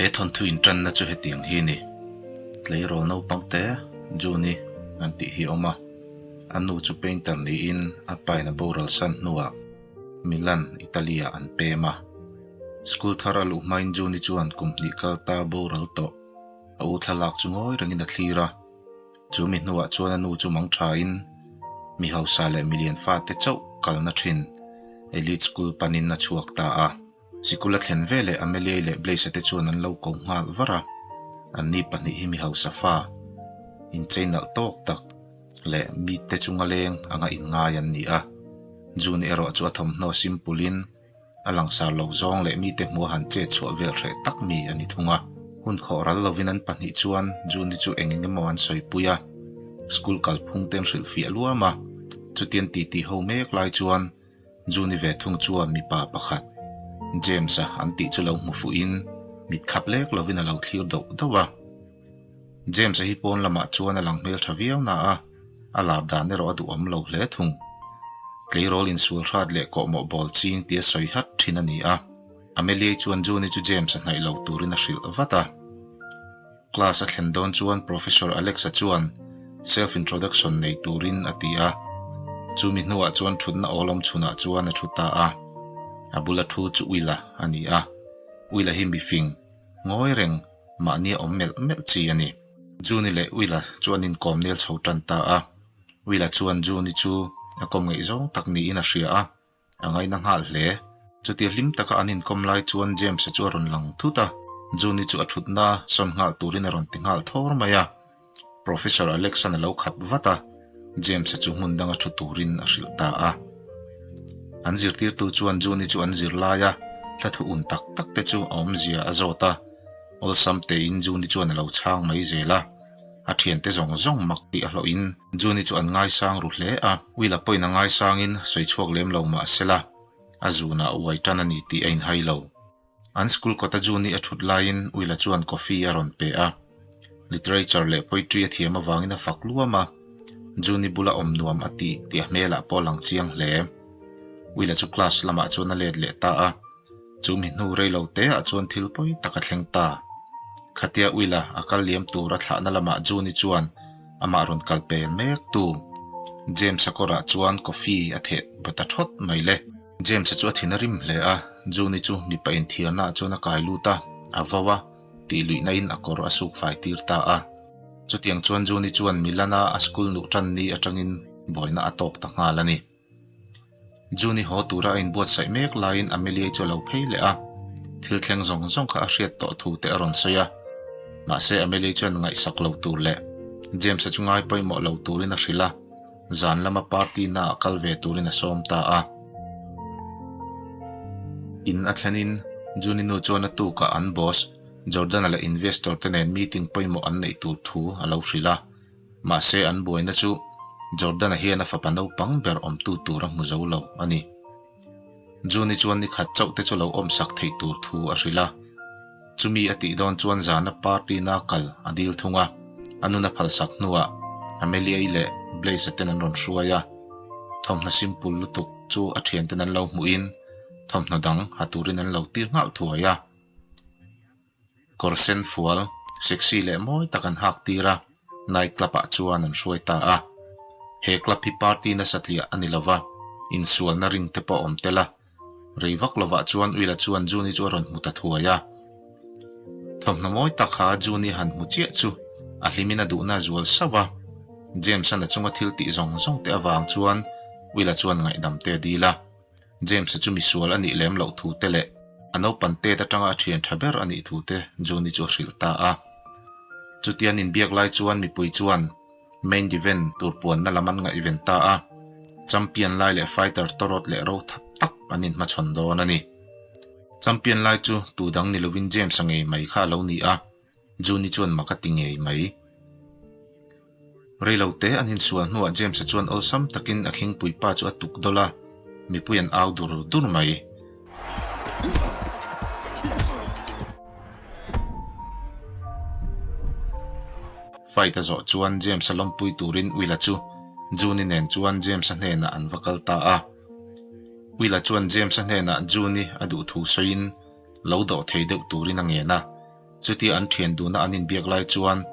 He thawnthu inṭanna chu hetiang hi a ni. Tleirawl naupang te, June-i an tih hi a awm a. A nu chu painter niin a pain a boral san hnuah Milan, Italy-ah an pem a. School thar a luh hmain June-i chuan kum hnih kal ta boral tawh a u thlalak chu ngawi rengin a thlir a. Chu mi hnuah chuan a nu chu mang thain mi hausa leh milian fate chauh kalna thin Elite School panin a chhuak ta a. Sikul a thlen veleh Amelia-i leh Blaise-a te chuan an lo ko nghal var a, anni pahnih hi mi hausa fa, inchei nalh tawk tak leh mite chunga leng anga inngai an ni a. June erawh chu a thawmhnaw simple-in a langsar lo zawng leh mite hmuh a han chet chhuah vel hreh tak mi a ni thung a. Hun khawh ral lovin an pahnih chuan June-i chu eng eng emaw an sawipui a, school kalphung te an hrilhfiah luam a, chutiang titi ho mek lai chuan Juni ve thung chuan mipa pakhat, James-a an tih chu lo hmu fuhin mit khap lek lovin a lo thlir doh doh a. James-a hi pawn lamah chuan a lang hmel tha viau na a, a lar dan erawh a duhawm lo hle thung. Tleirawl insual hrat leh kawhmawh bawl ching tia sawi hat thin a ni a. Amelia-i chuan Juni chu James-a hnaih lo turin a hrilh vat a. Class a thlen dawn chuan Professor Alex-a chuan self introduction nei turin a ti a, chumi hnuah chuan thutna awl awm chhunah chuan a thu ta a. A bula thu chu Will-a a ni a, Will-a hi mifing, ngawi reng, mahni a awm melh melh chi a ni. June-i leh Will-a chu an inkawm nel chho tan ta a, Will-a chuan June-i chu a kawm ngaih zawng tak niin a hria a. A ngaina nghal hle. Chutia hlim taka an inkawm lai chuan James-a chu a rawn lang thut a, June-i chu a thutna sawn nghal turin a rawn ti nghal thawr mai a. Professor Alex-a'n a lo khap vat a, James-a chu hmun danga thu turin a hrilh ta a. An zirtirtu chuan June-i chu an zir lai a, thla thu un tak tak te chu a awmzia a zawt a, awlsam tein June-i chuan a lo chhang mai zel a. A thiante zawng zawng mak tih a hlawhin June-i chu an ngaisang ru hle a. Will-a pawhin a ngaisangin sawi chhuak lem lo mah sela, a zunah uai tan a ni tih a inhai lo. An school kawta June-i a thut laiin Will-a chuan coffee a rawn pe a. Literature leh poetry a thiam avangin a fak luam a, June-i bula awm nuam a ti tih a hmelah pawh a lang chiang hle. Will-a chu class lamah chuan a let leh ta a. Chu mi hnu rei lo te ah chuan thil pawi tak a thleng ta. Khatia Will-a a kal liam tur a thlahna lamah June-i chuan amah rawn kal pel mek tu James-a kawrah chuan coffee a theh ba ta thawt mai le. James-a chu a thin a rim hle a, June-i chu mipa inthiarna ah chuan a kai lut a, a vo a, tih luihna in a kawr a suk fai tir ta a. Chutiang chuan June-i chuan Milan-a a school nuh tan ni atangin buaina a tawk ta nghal a ni. June-i haw tura a inbuatsaih mek laiin Amelia-i chu a lo phei leh a, thil thleng zawng zawng kha a hriat tawh thu te a rawn sawi a. Mahse Amelia-i chuan ngaihsak lo tur leh James-a chu ngai pawimawh lo turin a hrilh a, zan lama party naah kal ve turin a sawm ta a. In a thlenin June-i nu chuan a tukah an boss Jordan-a leh investor te nen meeting pawimawh an neih tur thu a lo hrilh a. Mahse an buaina chu Jordan-a hian a fapa naupang ber awmtu tur a hmu zo lo a ni. June-i chuan ni khat chauh te chu lo awmsak theih tur thu a hrilh a. Chumi a tih dawn chuan zana party na kal a dil thung a, a nun a phalsak hnuah Amelia-i leh Blaise-a ten an rawn hruai a. Thawmhnaw simple lutuk chu a thianten an lo hmuhin thawmhnaw dang ha turin an lo tir nghal thuai a. Kawr sen fual, sexy leh mawi tak an hak tir a, night club ah chuan an hruai ta a. He club hi party nasa tliah a ni lova, insualna ring te pawh a awm tel a. Rei vak lovah chuan Will-a chuan June-i chu a rawn hmu ta thuai a. Thawmhnaw mawi tak kha June-i han hmu chiah chu a hlimin a duhna a zual sauh a. James-an a chunga thil tih zawng zawng te avang chuan Will-a chuan ngaihdam te a dil a. James-a chu misual a nih lem loh thu te leh a naupan tet atanga a thian tha ber a nih thu te June-i chu a hrilh ta a. Chutia an inbiak lai chuan mipui chuan main event tur puanna lam an ngaihven ta a, champion lai leh fighter tawrawt leh ro thap tak an inhmachhawn dawn a ni. Champion lai chu tu dang ni lovin James-a ngei mai kha a lo ni a, June-i chuan mak a ti ngei mai. Reilo te an insual hnuah James-a chuan awlsam takin a khingpui pa chu a tuk dawlh a, mipui an au dur dur mai. Fight a zawh chuan James-a lawmpui turin Will-a chu June-i nen chuan James-a hnenah an va kal ta a. Will-a chuan James-a hnenah June-i a duh thu sawiin lo dawh thei deuh turin a ngen a. Chutia an thian duna an inbiak lai chuan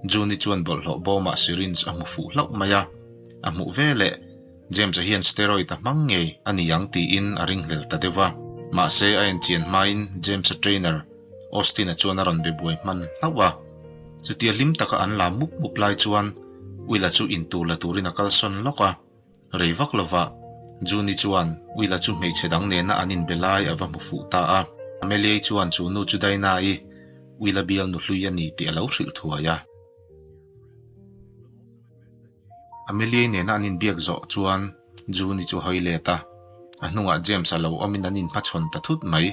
June-i chuan bawlhhlawh bawmah syringe a hmu fuh hlauh mai a. A hmuh veleh James-a hian steroid a hmang ngei a ni ang tiin a ringhlel ta deuh va. Mahse a enchian hmain James-a trainer Austin-a chuan a rawn be buai hman hlauh a. Chutia hlim taka an lam mup mup lai chuan Will-a chu intur la turin a kalsawn lawk a. Rei vak lovah June-i chuan Will-a chu hmeichhe dang nena an inbe lai a va hmu fuh ta a. Amelia-i chuan chu nu chu Dinah-i Will-a bial nu hlui a ni tih a lo hrilh thuai a. Amelia-i nena an inbiak zawh chuan June-i chu a hawi let a, a hnungah James-a lo awmin an inhmachhawn ta thut mai.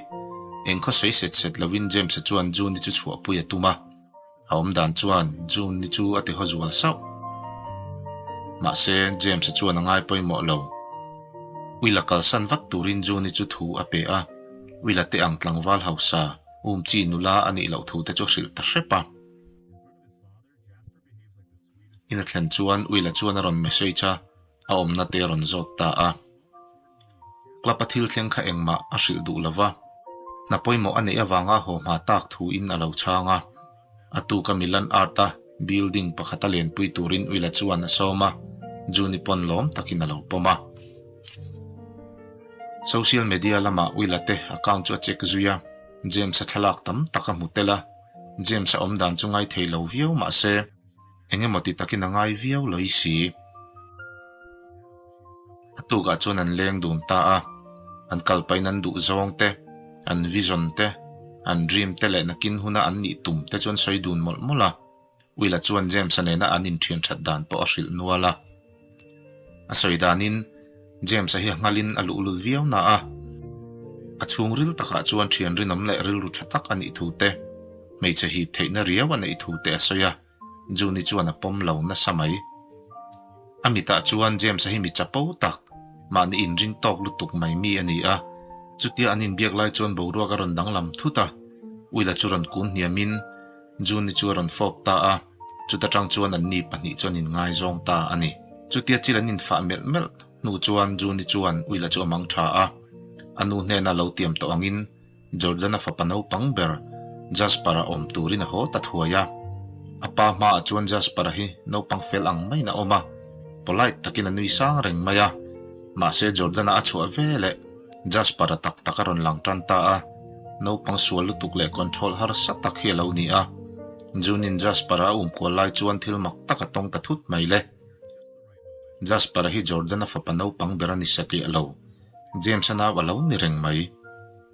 Engkhaw sawi set set lovin James-a chuan June-i chu chhuahpui a tum a. A awm dan chuan June-i chu a ti haw zual sauh. Mahse, James-a chuan a ngai pawimawh lo. Will-a kalsan vat turin June-i chu thu a pe a, Will-a te ang tlangval hausa, um chi nula a nih loh thu te chu a hrilh ta hrep a. In a thlen chuan Will-a chuan a rawn message a, a awmna te a rawn zawt ta a. Club a thil thleng kha engmah a hrilh duh lo va, hna pawimawh a neih avanga haw hma tak thuin a lo chhang a. A tuka Milan Art-a building pakhat a lenpui turin Will-a chuan a sawm a, June-i pawn lawm takin a lo pawm a. Social media lamah Will-a te account chu a check zui a, James-a thlalak tam tak a hmu tel a, James-a awmdan chu ngaithei lo viau mah se, eng emaw ti takin a ngai viau loi si. A tukah chuan an leng dun ta a, an kalpain an duh zawng te, an vision te, an dream te leh nakin huna an nih tum te chu an sawi dun mawlh mawlh a. Will-a chuan James-a nena an inthian that dan pawh a hrilh nual a. A sawi danin James-a hi a nghalin a luhlul viau na a, a chhungril takah chuan thian rinawm leh rilru tha tak a nih thu te, hmeichhe hip theihna riau a neih thu te a sawi a. Juni chuan a pawm lo nasa mai. A mitah chuan James-a hi mi chapo tak, mahni inring tawk lutuk mai mi a ni a. Chutia an inbiak lai chuan boruak a rawn danglam thut a, Will-a chu rawn kun hniamin Juni chu a rawn fawp ta a, chuta tang chuan anni pahnih chuan inngaizawng ta a ni. Chutia chil an infah melh melh hnu chuan Juni chuan Will-a chu a mang tha a, a nu hnena lo tiam tawh angin Jordan-a fapa naupang ber Jasper-a awm turin a haw ta thuai a. A pa hmaah chuan Jasper-a hi naupang fel ang maiin a awm a, polite takin a nui sang reng mai a. Mahse Jordan-a a chhuah veleh Jasper-a tak tak a rawn lang tan ta a, naupang sual lutuk leh control harsa tak hi a lo ni a. June-in Jasper-a a umkual lai chuan thil mak tak a tawng ta thut mai le. Jasper-a hi Jordan-a fapa naupang ber a ni satliah lo. James-a nau a lo ni reng mai.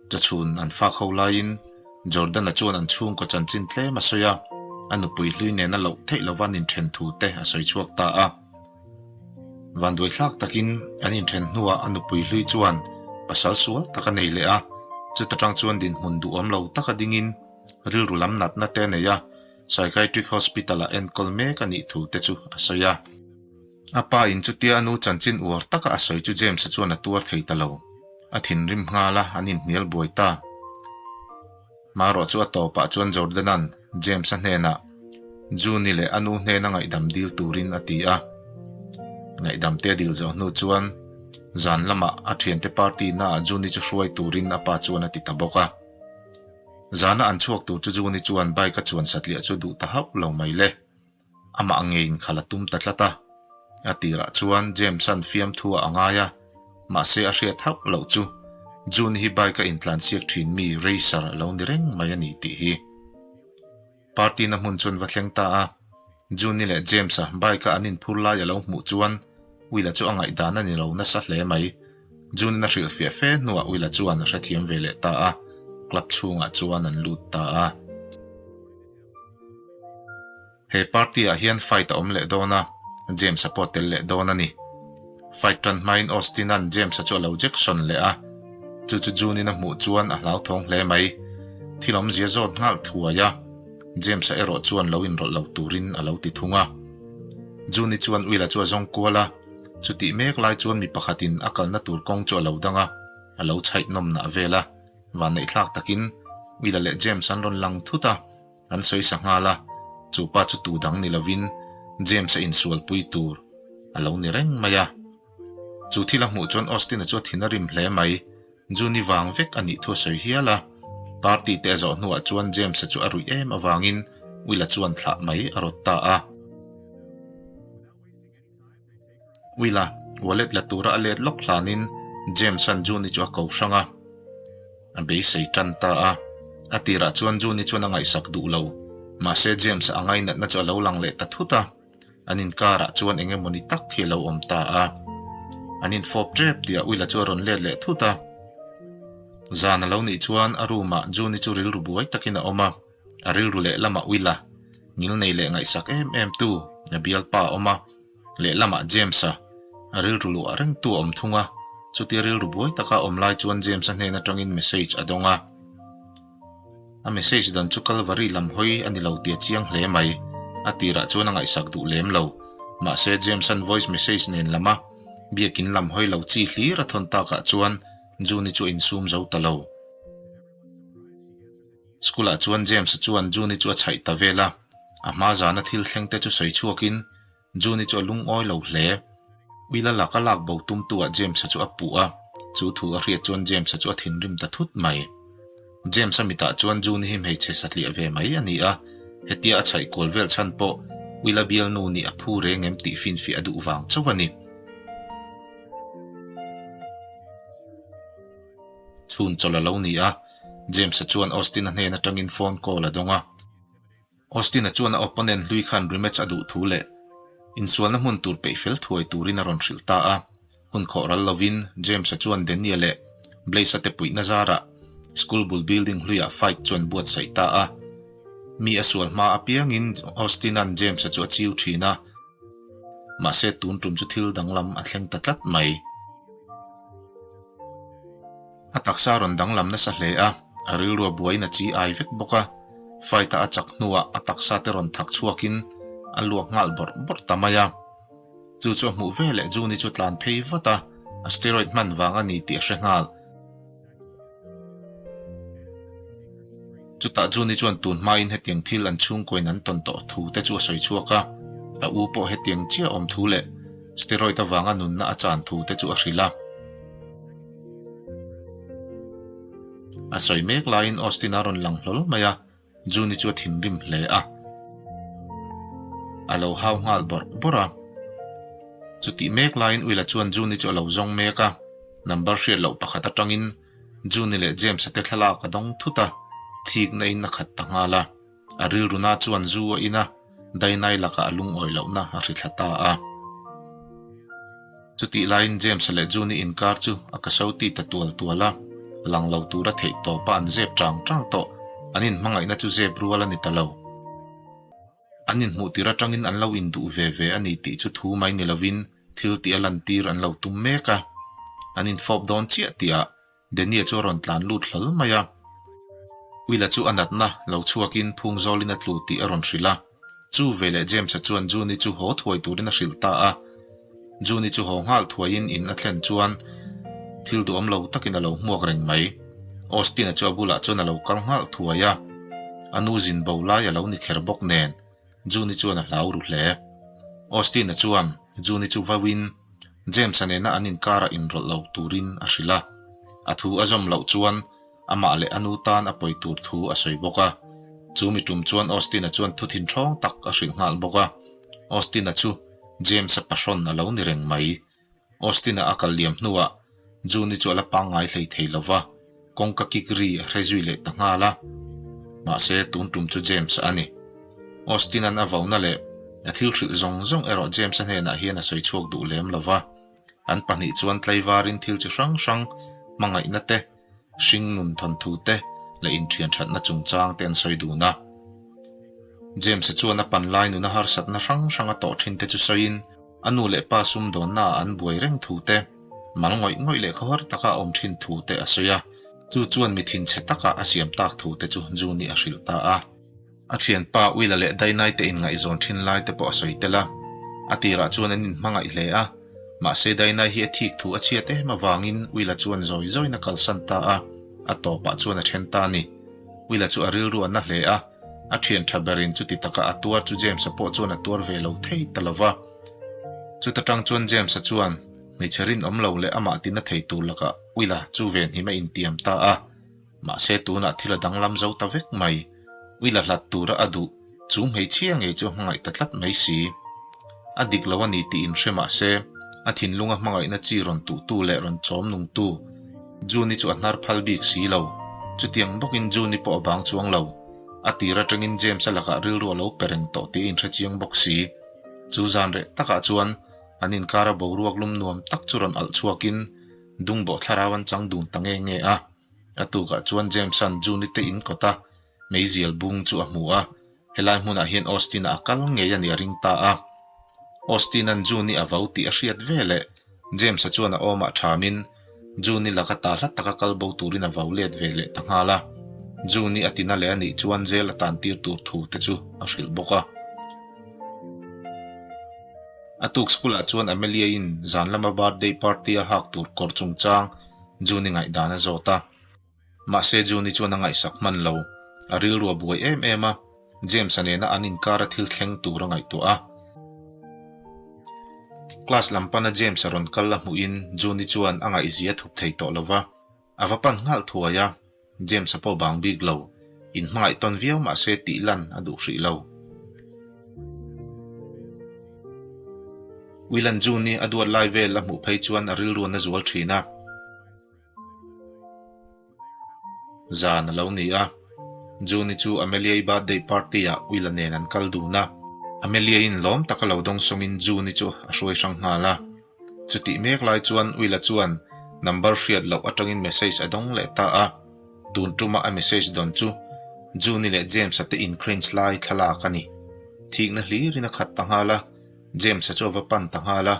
Chachhun an fak ho laiin Jordan-a chuan an chhungkaw chanchin tlem a sawi a, a nupui hlui nena loh theih lova an inthen thu te a sawi chhuak ta a. Vanduai thlak takin an inthen hnuah a nupui hlui chuan pasal sual tak a nei leh a, chuta tang chuan dinhmun duhawm lo taka dingin rilru lam natna te a nei a, Psychiatric Hospital-ah enkawl mek a nih thu te chu a sawi a. A pa in chutia a nu chanchin uar taka a sawi chu James-a chuan a tuar thei ta lo. A thinrim nghal a, an inhnial buai ta. Hmarawh chu a tawpah chuan Jordan-a'n James-a hnenah June-i leh a nu hnena ngaihdam dil turin a ti a. Ngaihdam te a dil zawh hnu chuan zan lamah a thiante party naah June-i chu hruai turin a pa chuan a ti ta bawk a. Zana an chhuak tur chu June-i chuan bike a chuan satliah chu duh ta hauh lo mai le. Amah ngeiin khalh a tum ta tlat a. A tirah chuan James-a'n fiamthu-ah a ngai a, mahse a hriat hauh loh chu June hi bike a intlansiak thin mi racer a lo ni reng mai a ni tih hi. Party-na hmun chuan va thleng ta a, June-i leh James-a bike-a an inphur lai a lo hmuh chuan Will-a chu a ngaihdan a ni lo nasa hle mai. June-in a hrilhfiah fe hnuah Will-a chuan a hrethiam ve leh ta a, club chhungah chuan an lut ta a. He party ah hian fight a awm leh dawn a, James-a pawh tel leh dawn a ni. Fight tan hmain Austin-a'n James-a chu a lo jection leh a, chu chu June-in a hmuh chuan a hlauthawng hle mai. Thil awmzia zawt nghal thuai a, James-a erawh chuan lo inrawlh lo turin a lo ti thung a. June-i chuan Will-a chu a zawng kual a, chutih mek lai chuan mi pakhatin a kalna tur kawng chu a lo dang a, a lo chhaih nawmnah vel a. Vanneihthlak takin Will-a leh James an rawn lang thut a. An sawi sa nghal a, chu pa chu tu dang ni lovin James-a insualpui tur a lo ni reng mai a. Chu thil a hmuh chuan Austin-a chu a thin a rim hle mai, June-i vang vek a nih thu a sawi hial a. Party te a zawh hnuah chuan James-a chu a ruih em avangin Will-a chuan thlah mai a rawt ta a. Will-a wallet la tura a let lawk hlanin James-a'n June-i chu a ko hrang a. A beisei tan ta a. A tirah chuan June-i chuan a ngaihsak duh lo. Mahse James-a a ngainatna chu a lo lang leh ta thut a. An inkarah chuan eng emawni tak hi a lo awm ta a. An infawp tep tihah Will-a chu a rawn let leh thut a. Zan a lo nih chuan a room-ah June-i chu rilru buai takin a awm a. A rilru lehlamah Will-a ngilnei leh ngaihsak em em tu a bialpa a awm a, lehlamah James-a a rilru luah rengtu a awm thung a. Chutia rilru buai taka a awm lai chuan James-a hnen atangin message a dawng a. A message dan chu Kalvari lam hawi a ni lo tih a chiang hle mai. A tirah chuan a ngaihsak duh lem lo. Mahse James-a'n voice message nen lama biakin lam hawi lo chi hlir a thawn takah chuan June-i chu a insum zo ta lo. School-ah chuan James-a chuan June-i chu a chhaih ta vel a. A hma zana thil thleng te chu sawi chhuakin June-i chu a lungawi lo hle. Will-a laka lak bo tumtu ah James-a chu a puh a, chu thu a hriat chuan James-a chu a thinrim ta thut mai. James-a mitah chuan June-i hi hmeichhe satliah ve mai a ni a, hetia a chhaih kual vel chhan pawh Will-a bialnu nih a phu reng em tih finfiah a duh vang chauh a ni. Chhun chawlh a lo ni a, James-a chuan Austin-a hnen atangin phone call a dawng a. Austin-a chuan a opponent hlui khan rematch a duh thu leh insualna hmun tur peih fel thuai turin a rawn hrilh ta a. Hun khawh ral lovin James-a chuan Danny-a leh Blaise-a te puihna zarah school bul building hluiah fight chu an buatsaih ta a. Mi a sual hma apiangin Austin-a'n James-a chu a chiu thin a, mahse tun tum chu thil danglam a thleng ta tlat mai. A taksa a rawn danglam nasa hle a, a rilru a buaiin a chi ai vek bawk a. Fight-a a chak hnuah a taksa te rawn thak chhuakin a luak nghal bawrh bawrh ta mai a. Chu chu a hmuh veleh Juni chu tlan phei vat a, a steroid hman vang a ni tih a hre nghal. Chutah Juni chuan tun hmain hetiang thil an chhungkuain an tawn tawh thu te chu a sawi chhuak a, a u pawh hetiang chiah awm thu leh steroid avanga nunna a chan thu te chu a hrilh a. A sawi mek laiin Austin a rawn lang hlawl mai a, Juni chu a thinrim hle a. A lo hau nghal bawrh bawrh a. Chutih mek laiin Will-a chuan Juni chu a lo zawng mek a, number hriat loh pakhat atangin Juni leh James-a te thlalak a dawng thut a, thikna in a khat ta nghal a. A rilruna chuan zu a in a, Dainai lakah a lungawi lohna a hri thla ta a. Chutih laiin James-a leh June-i inkar chu a ka so ti ta tual tual a, lang lo tura theih tawpa an zep chang chang tawh, an inhmangaihna chu zep rual a ni ta lo. An inhmuh tir atangin an lo induh ve ve a ni tih chu thu mai ni lovin thil tih a lantir an lo tum mek a. An infawp dawn chiah tihah Daniel chu a rawn tlan lut hlawl mai a. Will-a chu a natna lo chhuakin phung zawlin a tlu tih a rawn hrilh a. Chu veleh James-a chuan June-i chu haw thuai turin a hrilh ta a. June-i chu haw nghal thuaiin in a thlen chuan thil duhawm lo takin a lo hmuak reng mai. Austin-a chu a bulah chuan a lo kal nghal thuai a. A nu zin bo lai a lo ni kher bawk nen June-i chuan a hlau ru hle. Austin-a chuan June-i chu vauin James-a nena an inkarah inrawlh lo turin a hrilh a, a thu a zawm loh chuan amah leh a nu tan a pawi tur thu a sawi bawk a. Chu mi tum chuan Austin-a chuan thu thinṭhawng tak a hrilh nghal bawk a, Austin-a chu James-a pahrawn a lo ni reng mai. Austin-a a kal liam hnuah June-i chu a la pangngai hlei thei lo va, kawngka kik ri a hre zui leh ta nghal a. Mahse, tun tum chu James-a a ni. Austin-a'n a vauna leh a thil hrilh zawng zawng erawh James-a hnenah hian a sawi chhuak duh lem lo va. An pahnih chuan tlaivarin thil chi hrang hrang, hmangaihna te, hringnun thawnthu te leh inthian thatna chungchang te an sawi dun a. James-a chuan a panlai nuna harsatna hrang hrang a tawh thin te chu sawiin, A nu leh pa sumdawnna ah an buai reng thu te, mal ngawih ngawih leh khawhar taka a awm thin thu te a sawi a, chu chuan mi thinchhe taka a siam tak thu te chu Juni a hrilh ta a. A thianpa Will-a leh Dainai te inngaihzawn thin lai te pawh a sawi tel a, a tirah chuan an inhmangaih hle a, mahse Dainai hi a thik thu a chhiat em avangin Will-a chuan zawi zawiin a kalsan ta a, a tawpah chuan a then ta a ni. Will-a chu a rilru a na hle a. A thian tha berin chuti taka a tuar chu James-a pawh chuan a tuar ve lo thei ta lo va. Chuta tang chuan James-a chuan hmeichhe rinawm lo leh amah tina thei tur lakah Will-a chu venhim a intiam ta a. Mahse tunah thil a danglam zo ta vek mai. Will a hlat tura a duh chu hmeichhia ngei chu a hmangaih ta tlat mai si. A dik lo a ni tih inhre mah se, a thinlunga hmangaihna chi rawn tuhtu leh rawn chawm nungtu June-i chu a hnar phal bik si lo. Chutiang bawkin June-i pawh a bang chuang lo. A tir atangin James-a lakah rilru a lo pe reng tawh tih a inhre chiang bawk si. Chu zan reh takah chuan an inkara boruak lum nuam tak chu rawn alh chhuakin Dungbawh thlarau an chang dun ta nge nge a. A tukah chuan James-a'n June-i te in kawta meizial bung chu a hmu a, helai hmunah hian Austin-a a kal ngei a nih a ring ta a. Austin-a'n June-i a vau tih a hriat veleh James-a chuan a awmah thamin June-i laka ta hla taka kal bo turin a vau let ve leh ta nghal a. June-i a tina leh a nih chuan jail a tan tir tur thu te chu a hrilh bawk a. A tuk school ah chuan Amelia-in zan lama birthday party a hak tur kawr chungchang June-i ngaihdan a zawt a. Mahse June-i chuan a ngaihsak hman lo. A rilru a buai em em a, James-a nena an inkara thil thleng tur a ngaihtuah a. Class lam pana James-a rawn kal a hmuhin June-i chuan a ngaihzia a thup thei tawh lo va, a va pan nghal thuai a. James-a pawh bang bik lo, inhmangaih tawn viau mahse tih lan a duh hrih lo. Will-a'n June-i a duat lai vel a hmuh phei chuan a rilru a na zual thin a. Zan a lo ni a, June-i chu Amelia-i birthday party-ah Will-a nen an kal dun a. Amelia-in lawm taka lo dawngsawngin June-i chu a hruai hrang nghal a. Chutih mek lai chuan Will-a chuan number hriat loh atangin message a dawng leh ta a. Tun tuma a message dawn chu June-i leh James-a te in-cringe lai thlalak a ni. Thikna hlirin a khat ta nghal a. James-a chu a va pan ta nghal a,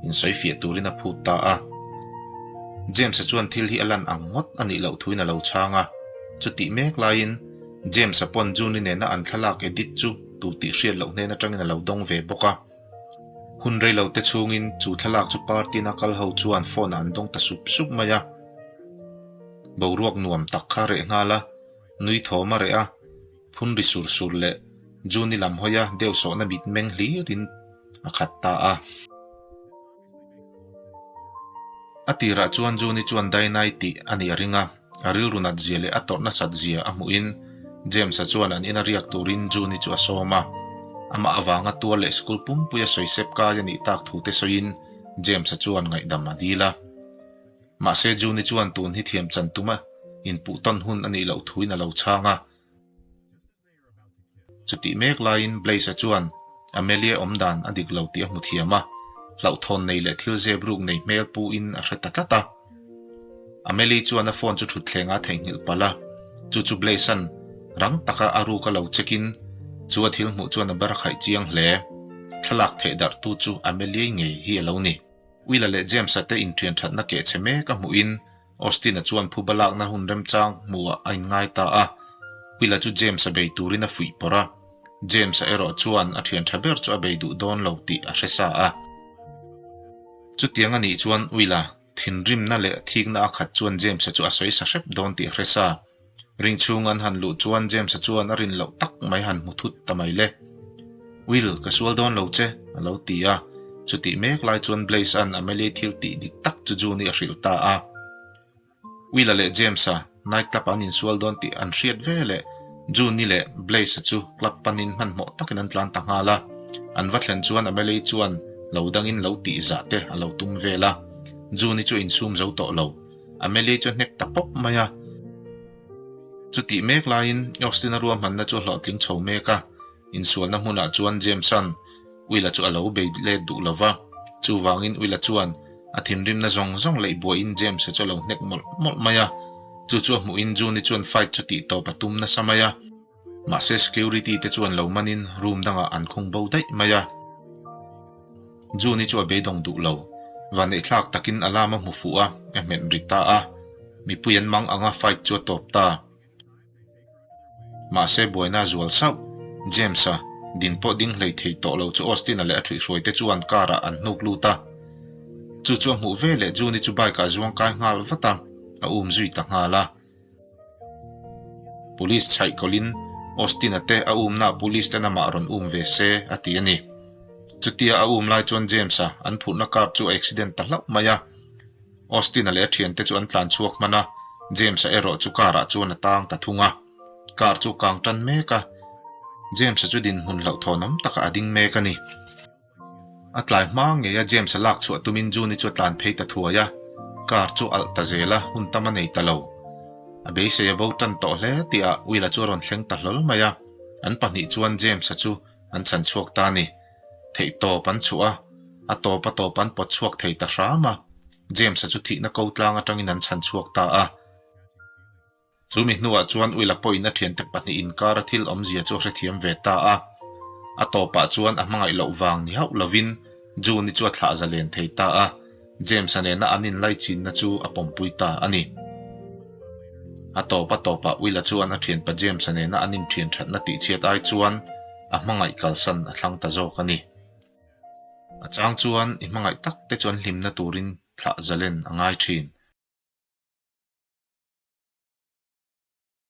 insawi fiah turin a phut ta a. James-a chuan thil hi a lan ang ngawt a nih loh thuin a lo chhang a. Chutih mek laiin James-a pawn June-i nena an thlalak edit chu tu tih hriat loh hnen atangin a lo dawng ve bawk a. Hun rei lo te chhungin chu thlalak chu party-na kal ho chuan phone-ah an dawng ta sup sup mai a. Boruak nuam tak kha a reh nghal a, nui thawm a reh a. Phun ri sur sur leh June-i lam hawia deuh sawhna mit meng hlirin a khat ta a. A tirah chuan June-i chuan Dainai tih a nih a ring a, a rilru nat zia leh a tawrh nasat zia a hmuhin James-a chuan an ina riak turin June-i chu a sawm a. Amah avanga tual leh school pumpuia sawi sep kai a nih tak thu te sawiin James-a chuan ngaihdam a dil a. Mahse June-i chuan tun hi thiam chan tuma inpuh tawn hun a nih loh thuin a lo chhang a. Chutih mek laiin Blaise-a chuan Amelia awm dan a dik lo tih a hmu thiam a, hlauhthawn nei leh thil zep ruk nei hmel puin a hre ta tlat a. Amelie chuan a phone chu thutthleng a theihnghilh palh a, chu chu Blaise-a'n rang taka a ruk a lo check-in chu a thil hmuh chuan a bar a khaih chiang hle. Thlalak theih darhtu chu Amelie ngei hi a lo ni. Will-a leh James-a te inṭhian ṭhatna keh chhe mek a hmuhin Austin-a chuan phuba lakna hun remchang hmuhah a inngai ta a. Will-a chu James-a bei turin a fuih pawrh a. James-a erawh chuan a ṭhian ṭha ber chu a bei duh dawn lo tih a hre sa a. Chutiang a nih chuan Will-a thinrimna leh thikna a khat chuan James-a chu a sawi sa hrep dawn tih a hre sa. Ring chhung an han luh chuan James-a chuan a rin loh tak mai han hmu thut ta mai le. Will, ka sual dawn lo che, a lo ti a. Chutih mek lai chuan Blaise-a'n Amelie thil tih dik tak chu June-i a hrilh ta a. Will-a leh James-a night club-ah an insual dawn tih an hriat ve leh June-i leh Blaise-a chu club panin hmanhmawh takin an tlan ta nghal a. An va thlen chuan Amelie chuan lo dangin lo tih zah te a lo tum vel a. June-i chu a insum zo tawh lo. Amelie chu a hnek ta pawp mai a. Chutih mek laiin Austin-a ruahmanna chu a hlawhtling chho mek a, insualna hmunah chuan James-a'n Will-a chu a lo bei let duh lo va. Chuvangin Will-a chuan a thinrimna zawng zawng leih buaiin James-a chu a lo hnek mawlh mawlh mai a. Chu chu a hmuhin June-i chuan fight chu tih tawp a tum nasa mai a. Mahse security te chuan lo manin room dangah an khung bo daih mai a. June-i chu a beidawng duh lo. Vaneihthlak takin alarm a hmu fuh a, a hmet ri ta a. Mipui an mang anga fight chu a tawp ta. Mahse buaina a zual sauh. James-a din pawh ding hlei thei tawh lo chu Austin-a leh a thuihhruai te chuan car-ah an hnuk lut a. Chu chu a hmuh veleh June-i chu bike-ah a zuang kai nghal vat a, a um zui ta nghal a. Police chhaih kawlhin Austin-a te a umnaah police ten amah rawn um ve se a ti a ni. Chutia a um lai chuan James-a an phurhna car chu a accident ta hlauh mai a. Austin-a leh a thiante chu an tlan chhuak hman a, James-a erawh chu car-ah chuan a tang ta thung a. Car chu kang tan mek a, James-a chu dinhmun hlauhthawnawm takah a ding mek a ni. A tlai hma ngei a James-a lak chhuah tumin June-i chu a tlan phei ta thuai a, car chu alh ta zel a, hun tam a nei ta lo. A beisei a bo tan tawh hle tihah Will-a chu a rawn thleng ta hlawl mai a, an pahnih chuan James-a chu an chhan chhuak ta a ni. Theih tawp an chhuah a, a tawp a tawp an pawt chhuak thei ta hram a, James-a chu thihna ko tlang atangin an chhan chhuak ta a. Chu mi hnuah chuan Will-a pawhin a thiante pahnih inkara thil awmzia chu a hrethiam ve ta a. A tawpah chuan a hmangaih loh vang ni hauh lovin June-i chu a thlah zalen thei ta a, James-a nena an inlaichinna chu a pawmpui ta a ni. A tawp a tawpah Will-a chuan a thianpa James-a nena an inthian thatna tihchhiat ai chuan a hmangaih kalsan a thlang ta zawk a ni. A chang chuan i hmangaih tak te chu an hlimna turin thlah zalen a ngai thin.